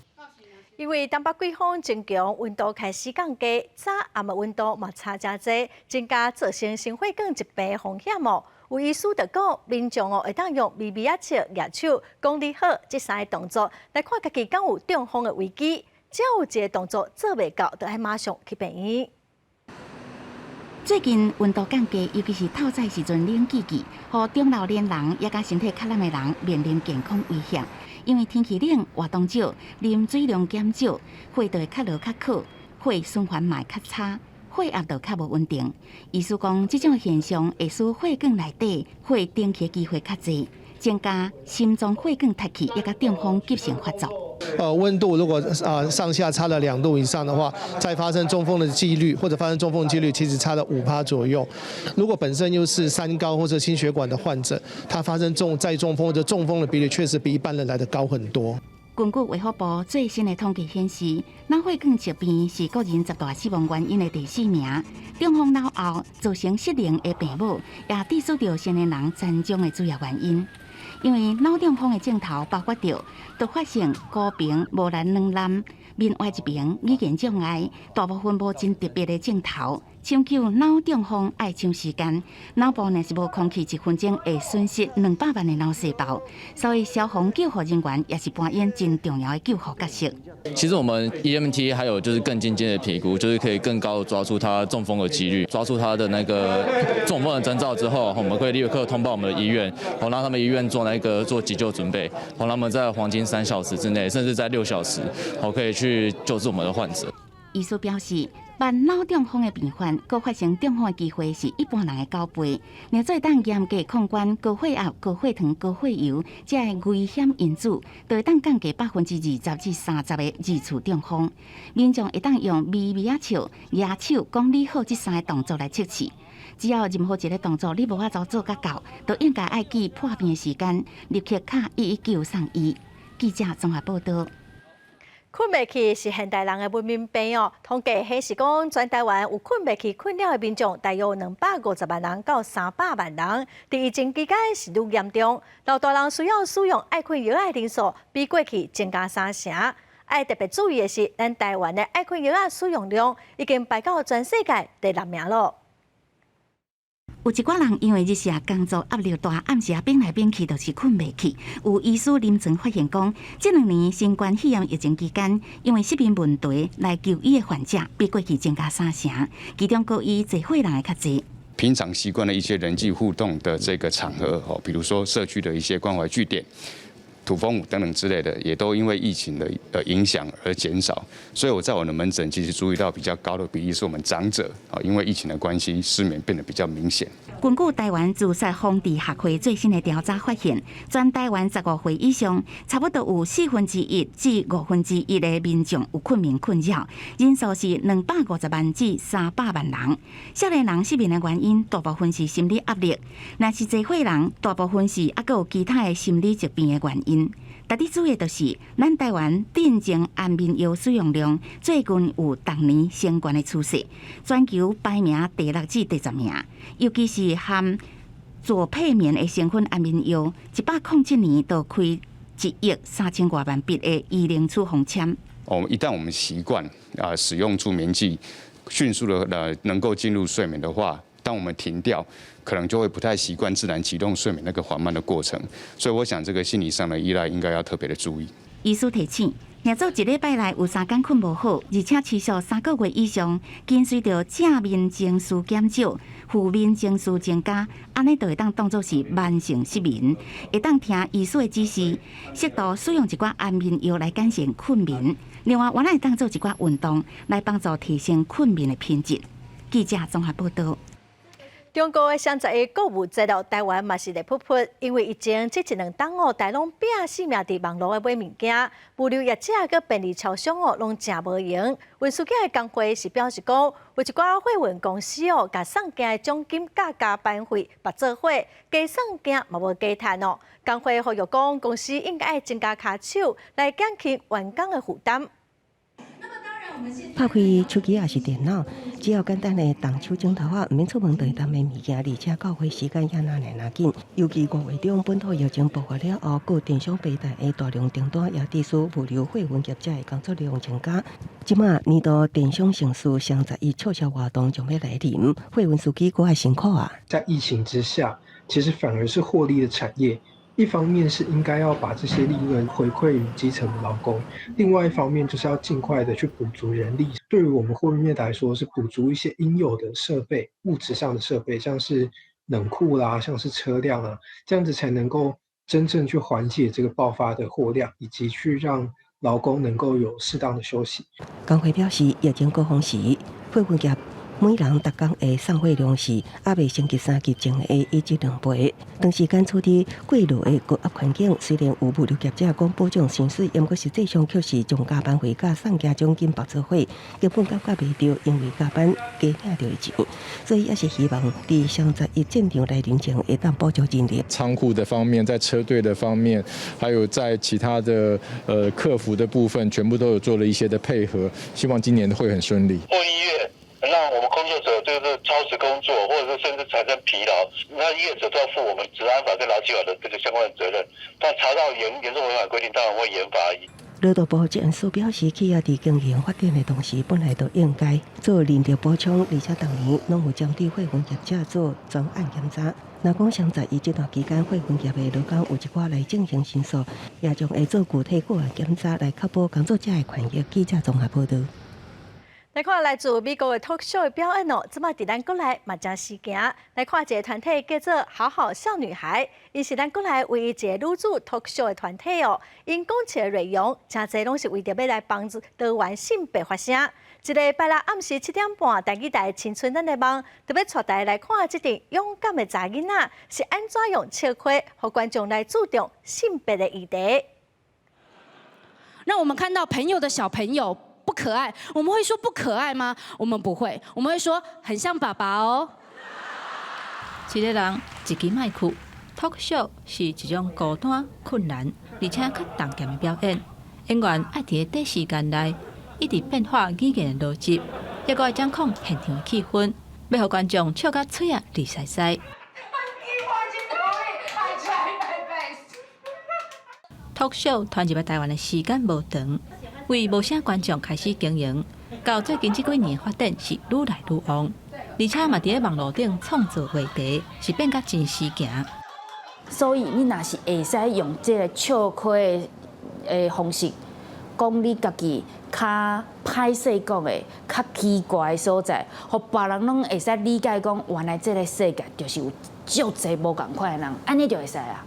因為東北季風增強，溫度開始降低，早暗的溫度嘛差誠濟，增加造成心血管疾病風險哦。有醫師就講，民眾哦會當用微微仔笑、舉手、講你好這三个動作來看家己敢有中風的危機。只要有一个動作做袂到，就愛馬上去病院。最近溫度降低，尤其是透早時陣冷吱吱，予中老年人也佮身體較膩的人面臨健康威脅。因為天氣冷，活動少，啉水量減少，血就會較落較渴，血循環嘛會較差，血壓就較無穩定。醫師講，這種現象會使血管內底血凝起的機會較濟，增加心臟血管塞氣，也佮中風急性發作。溫度如果啊上下差了2度以上的話，再發生中風的幾率或者發生中風的幾率其實差了5趴左右。如果本身又是三高或者心血管的患者，他發生再中風或者中風的比率確實比一般人來得高很多。根據衛福部最新的統計顯示，腦血管疾病是國人十大死亡原因的第四名。中風腦後造成失能的病母，也致使著成年人殘障的主要原因。因為腦中風的症頭包括著突發性高頻無力軟爛、面歪一邊、語言障礙，大部分無真特別的症頭。搶救腦中風愛搶時間，腦部若是無空氣，一分鐘會損失200萬的腦細胞，所以消防救護人員也是扮演真重要的救護角色。其實我們 EMT 還有就是更進階的評估，就是可以更高的抓住他中風的幾率，抓住他的那個中風的徵兆之後，我們會立刻通報我們的醫院，好讓他們醫院做那個做急救準備，好讓他們在黃金3小時之內，甚至在6小時，好可以去救治我們的患者。醫師表示，患腦中風的病患，閣發生中風的機會是一般人的9倍。若做當嚴格控管高血壓、高血糖、高血油這个危險因子，就會當降低20%至30%的二次中風。民眾會當用微微仔笑、舉手、講你好這三个動作來測試。只要任何一个動作你無法度做甲到，就應該愛記破病的時間，立刻敲119送醫。記者綜合報道。睏袂去是現代人的文明病哦。統計顯示講，全台灣有睏袂去困擾的民眾，大約250萬人到300萬人。佇疫情期間是愈嚴重，老大人需要使用愛睏藥的人數比過去增加三成。愛特別注意的是，咱台灣的愛睏藥仔使用量已經排到全世界第六名囉。有一寡人因為日夜工作壓力大，暗時仔變來變去，就是睏袂去。有醫師臨床發現講，這兩年新冠肺炎疫情期間，因為失眠問題來求醫的患者比過去增加三成，其中閣以濟歲人的較濟。平常習慣的一些人際互動的這個場合，哦，比如說社區的一些關懷據點、土風舞等等之類的，也都因為疫情的影響而減少。所以我在我的門診其實注意到比較高的比例是我們長者啊，因為疫情的關係，失眠變得比較明顯。根據台灣自殺防治學會最新的調查發現，全台灣15歲以上，差不多有1/4至1/5的民眾有睏眠困擾，人數是250萬至300萬人。少年人失眠的原因，大部分是心理壓力；若是濟歲人，大部分是猶閣有其他的心理疾病的原因。值得注意的就是，咱台灣鎮靜安眠藥使用量最近有逐年升懸的趨勢，全球排名第六至第十名。尤其是含佐匹眠的成分安眠藥，107年就開1億3千外萬筆的醫療處方簽。哦，一旦我們習慣啊使用助眠劑，迅速的能夠進入睡眠的話，當我們停掉，可能就會不太習慣自然啟動睡眠那個緩慢的過程，所以我想這個心理上的依賴應該要特別的注意。醫師提醒，若做一禮拜內有三工睏無好，而且持續3個月以上，緊隨著正面情緒減少、負面情緒增加，按呢就會當當做是慢性失眠，會當聽醫師的指示，適度使用一寡安眠藥來改善睏眠。另外，還會當做一寡運動來幫助提升睏眠的品質。記者綜合報道。中國的雙十一購物節囉，台灣嘛是熱噗噗，因為疫情這一兩冬哦，大家攏拚性命佇網路買物件，物流業者佮便利超商哦，攏誠無閒。運輸業的工會是表示講，有一寡貨運公司哦，共送件的獎金佮加班費縛做伙，加送件嘛無加趁哦。工會呼籲講，公司應該愛增加跤手來減輕員工的負擔。拍開手機抑是電腦，只要簡單的動手指頭仔，毋免出門就會當買物件，而且到貨時間也若來若緊。尤其5月中本土疫情爆發了後，各電商平台的大量訂單也致使物流貨運業者的工作量增加。這馬年度電商盛事雙十一促銷活動將欲來臨，貨運司機閣較辛苦啊！在疫情之下，其實反而是獲利的產業。一方面是應該要把這些利潤回饋於基層的勞工，另外一方面就是要盡快的去補足人力。對於我們貨運業來說，是補足一些應有的設備、物質上的設備，像是冷庫啦，像是車輛啊，這樣子才能夠真正去緩解這個爆發的貨量，以及去讓勞工能夠有適當的休息。工會表示，疫情高峰時，貨運業每人逐工的送貨量是猶未升級三級前的1至2倍。長時間處佇過熱的高壓環境，雖然有物流業者講保障薪水，毋過實際上卻是將加班費佮送件獎金縛做伙，根本感覺袂著，因為加班加領著的錢，所以也是希望佇雙十一戰場來臨前，會當補足人力。倉庫的方面，在車隊的方面，還有在其他的客服的部分，全部都有做了一些的配合，希望今年會很順利。讓我們工作者就是超時工作，或者是甚至產生疲勞，那業者都要負我們職安法跟勞基法的這個相關的責任。但查到嚴重違反規定，當然會嚴罰。勞動部職安署表示，企業佇經營發展的同時，本來就應該做人力補充，而且逐年攏有針對貨運業者做專案檢查。若講雙十一這段期間，貨運業的勞工有一寡來進行申訴，也將會做具體個案檢查來確保工作者的權益。記者綜合報道。來看來自美國的 talk show 的表演哦，這擺佇咱國內嘛誠時行。來看一个團體叫做好好笑女孩，𪜶是咱國內唯一一個女子 talk show 的團體哦。𪜶講笑的內容，誠濟攏是為著欲來幫助多元性別發聲。這禮拜六暗時7點半，台語台青春咱的夢，特別帶大家來看這陣勇敢的查囡仔是按怎用笑話，予觀眾來注重性別的議題。讓我們看到朋友的小朋友不可愛，我們會說不可愛嗎？我們不會，我們會說很像爸爸哦。一个人一支麥克，talk show 是一種孤單、困難，而且較重劍的表演。演員愛佇短時間內一直變化語言的邏輯，抑閣愛掌控現場的氣氛，欲予觀眾笑甲喙仔離塞塞。I tried my best. Talk show 傳入來台灣的時間無長，為無啥觀眾開始經營，到最近這幾年發展是愈來愈旺，而且嘛佇咧網路頂創造話題，是變甲真時行。所以你若是會使用這个笑話的方式，講你家己較歹勢講的、較奇怪的所在，予別人攏會使理解講，原來這个世界就是有足濟無仝款的人，按呢就會使啊。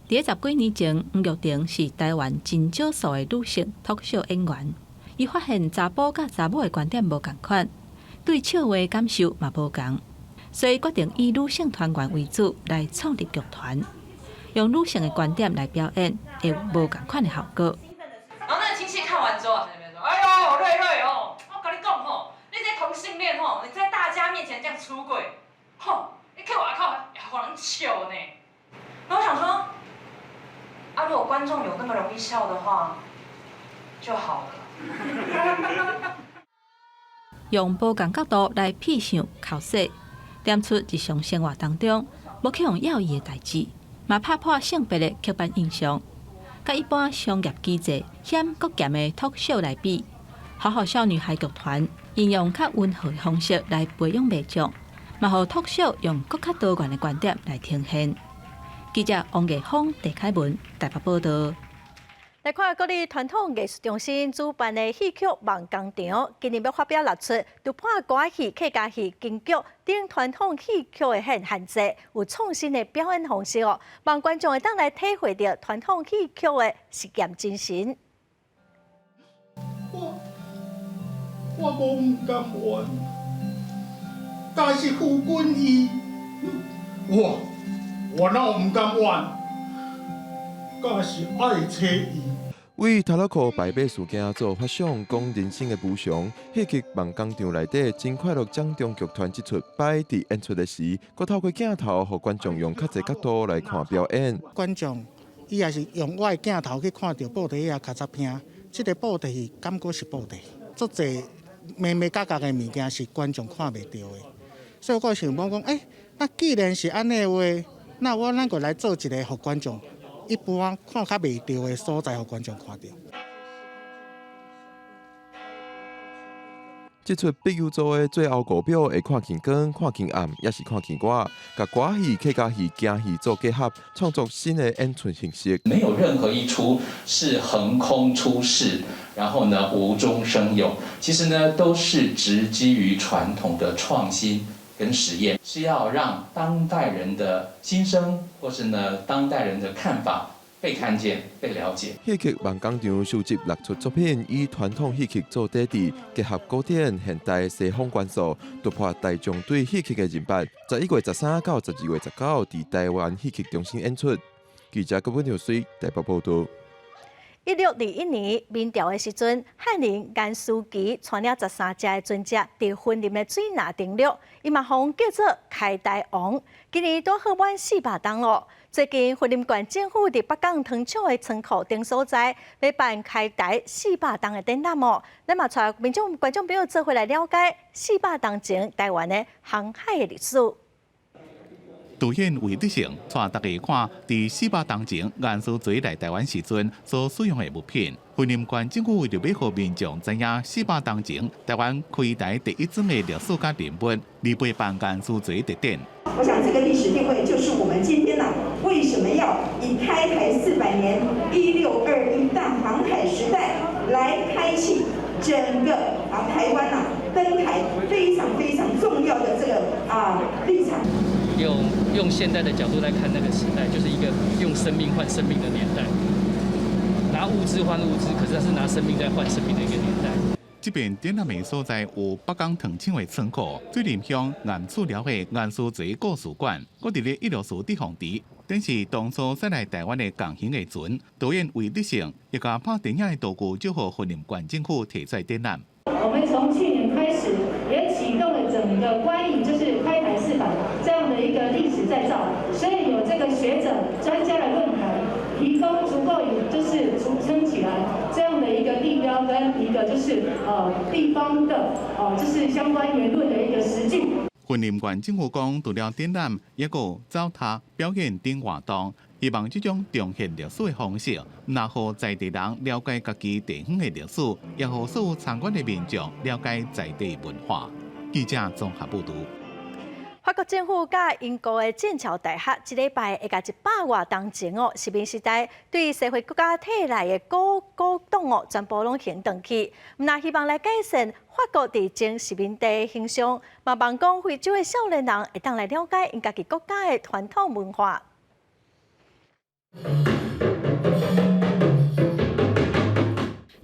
佇咧十幾年前，黃玉婷是台灣真少數的女性 talk show 演員。伊發現查埔佮查某的觀點無仝款，對笑話的感受嘛無仝，所以決定以女性團員為主來創立劇團，用女性的觀點來表演，會有無仝款的效果。然後那個親戚看完之後，在那邊說：“哎喲，瑞瑞哦，我共你講吼，你這同性戀吼，你在大家面前這樣出櫃，吼，你去外口予人笑呢。”然後我想說，啊，如果觀眾有那麼容易笑的話，就好了。用無仝角度來品嘗剾洗，點出日常生活當中無去予要意的代誌，嘛拍破性別的刻板印象。佮一般商業機制險閣鹹的 talk show 來比，好好笑女孩劇團應用較溫和的方式來培養民眾，嘛予 talk show 用閣較多元的觀點來呈現。記者王藝峰、鄭凱文台北報導。來看國立傳統藝術中心主辦的戲曲夢工場，今年欲發表六齣突破歌仔戲、客家戲、京劇等傳統戲曲的限制，有創新的表演方式哦，望觀眾會當來體會著傳統戲曲的實驗精神。我我無毋甘願，但是夫君伊，我我哪有毋甘願？敢是愛揣伊。為頭路箍敗馬事件做發想，講人生的無常。戲劇夢工場內底真快樂掌中劇團這齣擺佇演出的時，閣透過鏡頭，予觀眾用較濟角度來看表演。觀眾伊也是用我的鏡頭去看著布袋戲較雜片，這个布袋戲感覺是布袋，足濟眉眉角角的物件是觀眾看袂著的，所以我想講講，欸，那既然是按呢話，那我咱閣來做一个予觀眾一般看較袂著的所在，予觀眾看著。這齣碧幼組的最後五秒會看見光、看見暗，抑是看見我，共歌戲、客家戲、京戲做結合，創作新的演出形式。沒有任何一齣是橫空出世，然後呢無中生有，其實呢都是植基於傳統的創新跟實驗，是要讓當代人的心聲，或是呢當代人的看法被看見、被了解。戲曲夢工場收集六齣作品，以傳統戲曲做底底，結合古典、現代、西方元素，突破大眾對戲曲的認識。11月13到12月19，佇台灣戲曲中心演出。記者郭文耀水台北報導。1621年明朝的時陣，漢人顏思齊帶領13隻的船隻佇雲林的水湳登陸，伊嘛予叫做開台王。今年拄好滿400冬咯。最近雲林縣政府佇北港糖廠的倉庫等所在，欲辦開台400冬的展覽哦。咱嘛帶民眾觀眾朋友做伙來了解400冬前台灣的航海的歷史。導演魏德聖帶大家看，佇400冬前顏思齊來台灣時陣所使用的物品。雲林縣政府為著欲予民眾知影400冬前台灣開台第一尊的歷史佮人物，而陪伴顏思齊特展。我想這個歷史定位就是我們今天呢，為什麼要以開台400年1621大航海時代來開啟整個啊台灣啊登台非常非常重要的這個啊立場。用現代的角度來看那個時代，就是一個用生命換生命的年代，拿物資換物資，可是它是拿生命在換生命的一個年代。這邊展覽的所在有北港糖廠的倉庫、水林鄉岩厝寮的顏書濟故事館，閣佇咧一六四德鳳池。展示當初駛來台灣的共型的船，導演魏德聖也共拍電影的道具就予雲林縣政府提出展覽。我們從去年開始也啟動了整個關於就是開台四百這樣的一個歷史再造，所以有這個學者專家的論壇，提供足夠就是撐起來這樣的一個地標跟一個就是地方的就是相關言論的一個實據。雲林縣政府講，除了展覽，抑閣有走讀表演等活動，希望這種重現歷史的方式，若予在地人了解家己地方的歷史，也予所有參觀的民眾了解在地文化。記者綜合報導。法國政府佮英國的劍橋大學，這禮拜會共100外冬前哦，殖民時代對西非國家提來的古董哦，全部攏還轉去，毋但希望來改善法國佇前殖民地形象，嘛望講非洲的少年人會當來了解𪜶家己國家的傳統文化。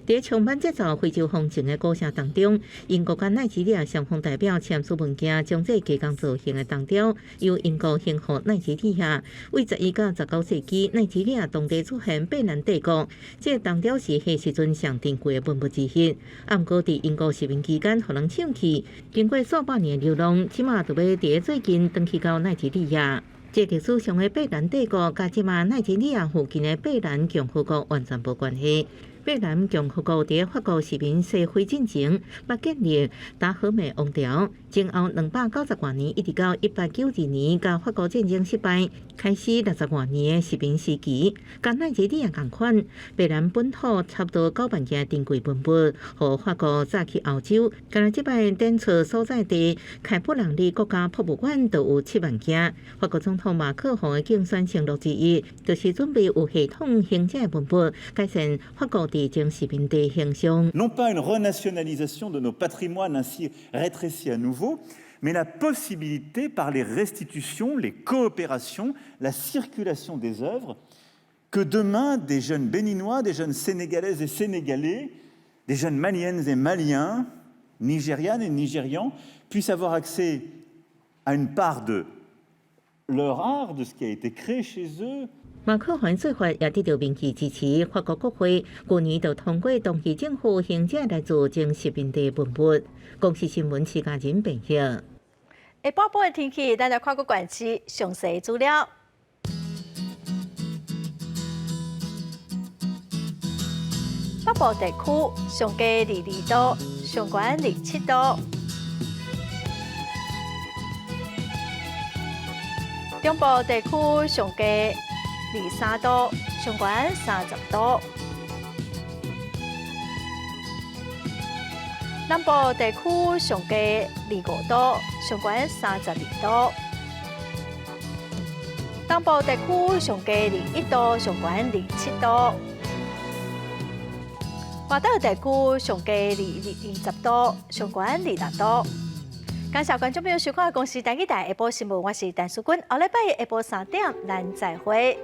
佇充滿節奏非洲風情的古城當中，英國佮奈及利亞雙方代表簽署文件，將這加工造型的銅雕由英國還予奈及利亞。為11到19世紀，奈及利亞當地出現貝蘭帝國，這個銅雕是彼時陣上珍貴的文物之一。毋過佇英國殖民期間，予人搶去，經過數百年流浪，這馬就欲佇最近轉去到奈及利亞。這歷史上的貝蘭帝國，佮這馬奈及利亞附近的貝蘭共和國完全無關係。貝蘭共和國佇法國殖民西非進前，捌建立達荷美王朝，前後290外年，一直到1892年，佮法國戰爭失敗，開始60外年的殖民時期。佮奈及利亞仝款，貝蘭本土差不多9萬件珍貴文物，予法國載去歐洲。敢若這擺展出所在地開普朗利國家博物館就有7萬件。法國總統馬克宏的競選承諾之一，就是準備有系統還這文物，改善法國佇前殖民地形象。 Non pas une renationalisation de nos patrimoines ainsi rétrécis à nouveau, mais la possibilité par les restitutions, les coopérations, la circulation des œuvres, que demain des jeunes Béninois, des jeunes Sénégalaises et Sénégalais, des jeunes Maliennes et Maliens, Nigérianes et Nigérians puissent avoir accès à une part de leur art, de ce qui a été créé chez eux. 馬克宏做法也得到民意支持，法國國會去年就通過同意政府還這來自前殖民地文物。公視新聞徐家仁編譯。下晡晡的天氣，咱來看各縣市詳細資料。北部地區上低22度，上懸27度。中部地區上低23度，上懸30度。南部地區上低25度，上懸32度。東部地區上低21度，上懸27度。外島地區上低20度，上懸26度。感謝觀眾朋友收看《公視台語台》下晡新聞，我是陳淑君。後禮拜下晡3點，咱再會。